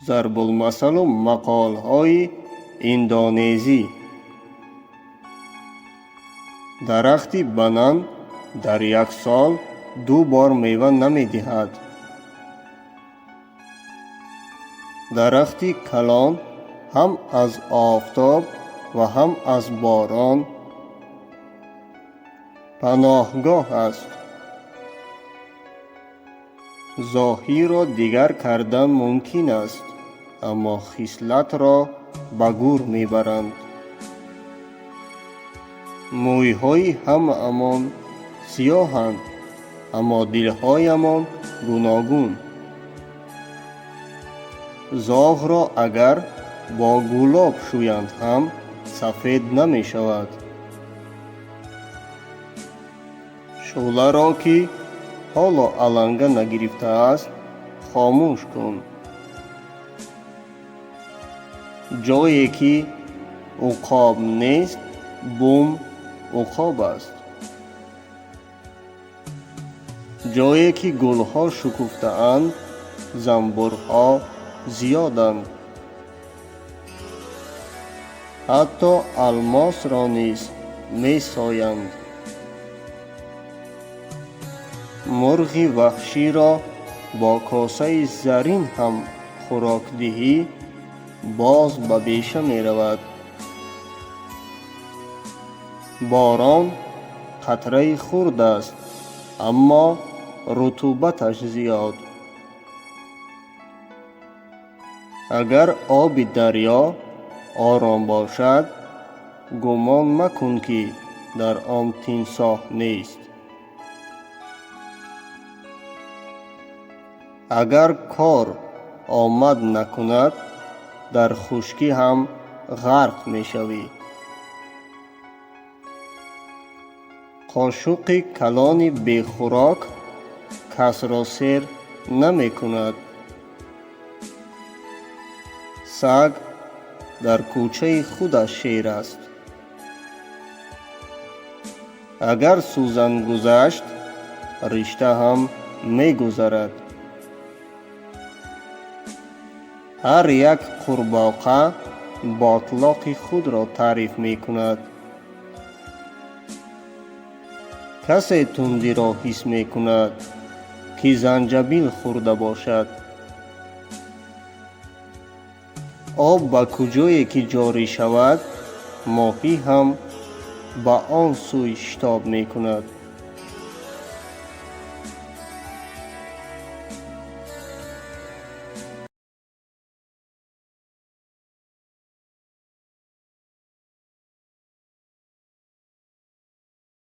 Зарбулмасалу мақолҳои индонезӣ. Дарахти банан дар як сол ду бор мева намедиҳад. Дарахти калон ҳам аз офтоб ва ҳам аз борон паноҳгоҳ аст. Зоҳирро дигар кардан мумкин аст, аммо хислатро ба гӯр мебаранд. Мӯйҳои ҳамаамон сиёҳанд, аммо дилҳоямон гуногун. Зоғро агар бо гулоб шӯянд ҳам сафед намешавад. Шӯъларо, ки ҳоло аланга нагирифтааст, хомӯш кун. Ҷое ки уқоб нест, бум уқоб аст. Ҷое ки гулҳо шукуфтаанд, занбурҳо зиёданд. Ҳатто алмосро низ месоянд. Мурғи ваҳширо бо косаи заррин ҳам хӯрок диҳӣ, боз ба беша меравад. Борон қатраи хурд аст, аммо рутубаташ зиёд. Агар оби дарё ором бошад, гумон макун, ки дар он тимсоҳ нест. Агар кор омад накунад, дар хушкӣ ҳам ғарқ мешавӣ. Қошуқи калони бехӯрок касро сер намекунад. Саг дар кӯчаи худаш шер аст. Агар сӯзан гузашт, ришта ҳам мегузарад. Ҳар як қурбоқа ботлоқи худро таъриф мекунад. Касе тундиро ҳис мекунад, ки занҷабил хӯрда бошад. Об ба куҷое ки ҷорӣ шавад, моҳӣ ҳам ба он сӯй шитоб мекунад.